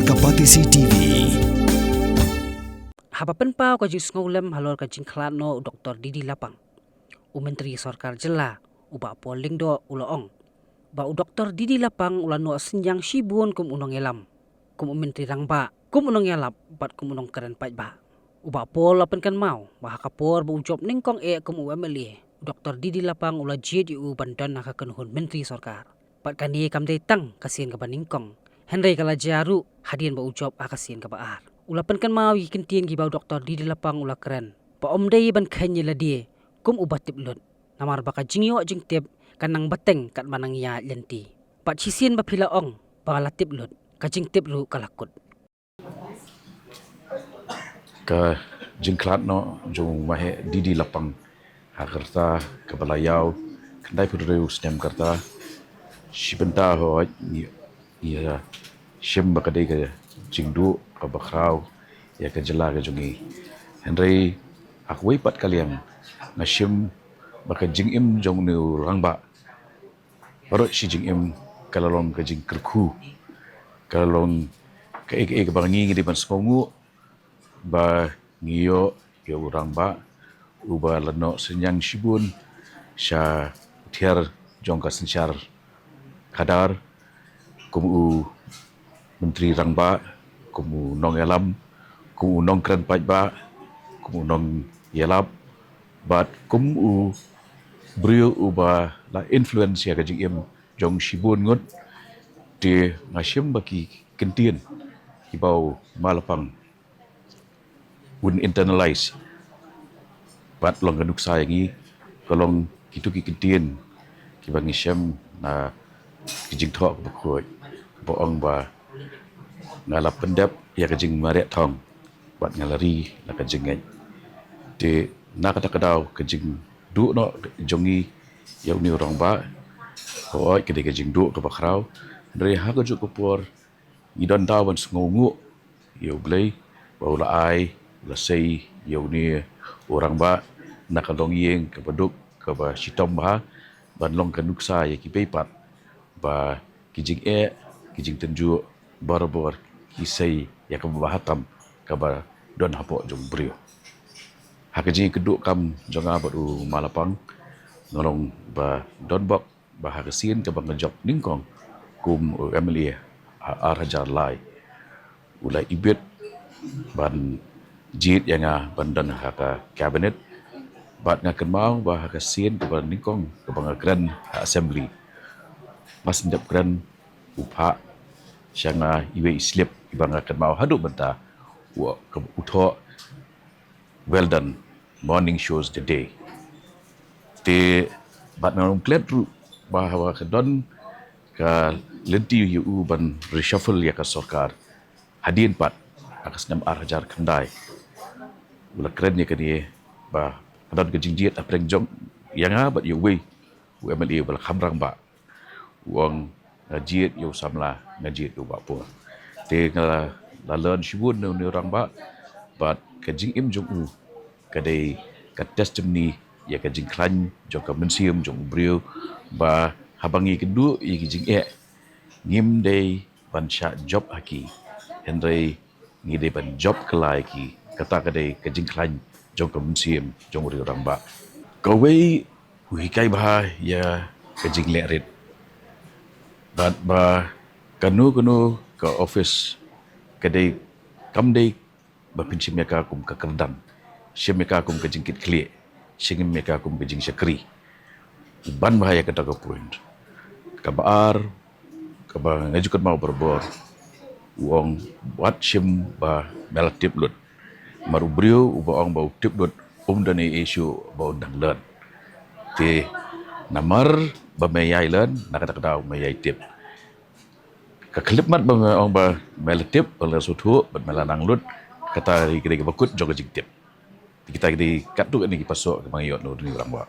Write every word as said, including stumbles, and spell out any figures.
Ka Batesi T V. Haba pynpaw ka jingsngewlem halor ka jingkhlad noh u Doktor D D Lapang, u Myntri Sorkar Jylla, u Bah Paul Lyngdoh, u la ong ba u Doktor D D Lapang u la noh synñiang shibun kum u nongïalam, kum u Myntri Rangbah, kum u nongïalap bad kum u nongkren paidbah. U Bah Paul la pynkynmaw ba ha ka por ba u jop nyngkong eh kum u M L A, u Doktor D D Lapang u la jied ïa u ban don ha ka kynhun Myntri Sorkar. Bad kane kam dei tang ka sien kaba nyngkong, hynrei ka la jia ruh hadien ba u jop ha ka sien kaba ar. U la pynkynmaw ïa ki kyntien kiba u Doktor D D Lapang u la kren ba ym dei ban kheiñ ïa lade kum uba tip lut, namar ba ka jingïoh jingtip ka nang bteng katba nang ïaid lynti. Bad shisien ba phi la ong ba la tip lut, ka jingtip ruh ka la kut. Ka jingkhlad noh jong u Maheh D D Lapang ha ka rta kaba la ïaw khyndai phew hynriew snem ka rta, shi bynta hooid ngi, ngi shim ba ka dei ka jingduh kaba khraw ïa ka jylla ka jong ngi. Hynrei ha kawei pat ka liang nga shim ba ka jingim jong une u rangbah, baroh shi jingim ka la long ka jingkyrkhu, ka la long kaei kaei kaba ngi ngi dei ban sngewnguh ba ngi ïoh ïa u rangbah uba la noh synñiang shibun sha u thiar jong ka synshar khadar, kum u Myntri Rangbah, kum u nongïalam, kum u nongkren paidbah, kum u nongïalap, bad kum u briew uba la influence ïa ka jingim jong shibun ngut. Te nga shim ba ki kyntien kiba u Malapang un internalize bad long ka nuksa ïa ngi, ka long kito ki kyntien kiba ngi shem na ki jingthoh kaba khuid, kaba ong ba nga la pyndep ïa ka jingmareh thong bad nga la ri la ka jingngeit. Te na kata ka daw ka jingduh noh jong ngi ïa une u rangbah, hooid ka dei ka jingduh kaba khraw, hynrei ha kajuh ka por ngi don daw ban sngewnguh ïa U Blei ba u la ai, u la sei ïa une u rangbah na ka longïing kaba duk kaba shitom bha, ban long ka nuksa ïa kiwei pat ba ki jingeh, ki jingtynjuh barabor ki sei ïa kaba bha tam kaba don hapoh jong u briew. Ha ka jingïakynduh kam jong nga bad u Malapang, nga long ba don bok ba ha ka sien kaba nga jop nyngkong kum u M L A ha ar hajar lai, u la ibit ban jied ïa nga ban don ha ka cabinet. Bad nga kynmaw ba ha ka sien kaba nyngkong kaba nga kren ha assembly, nga sngewdep kren, u phah sha nga iwei i slip iba nga kynmaw haduh mynta, u, u thoh, "Well done, morning shows the day." Te bad nga ong klet ruh ba haba ka don ka lynti ïa u ban reshuffle ïa ka sorkar hadien pat ha ka snem ar hajar khyndai, u la kren ïa kane ba ka don ka jingjied hapdeng jong ïa nga bad ïa uwei u M L A uba la kham rangbah. U ong, "Nga jied ïa u samla, nga jied ïa u Bah Paul." Te nga la, la learn shibun na une u rangbah, bad ka jingim jong u ka dei ka testimony ïa ka jingkhlaiñ jong ka mynsiem jong u briew, ba haba ngi kynduh ïa ki jingeh, ngim dei ban shah jop ha ki, hynrei ngi dei ban jop kylla ïa ki. Kata ka dei ka jingkhlaiñ jong ka mynsiem jong u rangbah. Kawei, u hikai bha ïa ka jingleh rit. Bad ba kano kano ka office ka dei, kam dei ba phin shim ïa ka kum ka kyrdan, shim ïa ka kum ka jingkitkhlieh, shim ïa ka kum ka jingshakri. U ban bha ïa kata ka point. Kaba ar, kaba nga ju kynmaw barabor, u ong, "Wat shim ba me la tip lut." Namar u briew uba ong ba u tip lut, um don ei ei shuh ba un dang learn. Te namar ba me ïai learn, na kata ka daw me ïai tip. Ka khyllipmat ba me ong ba me la tip, ba me la sngewthuh bad me la nang lut, kata ka dei kaba kut jong ka jingtip. Kita ki dei katto katne ki pasoh kiba ngi ïoh na u rangbah.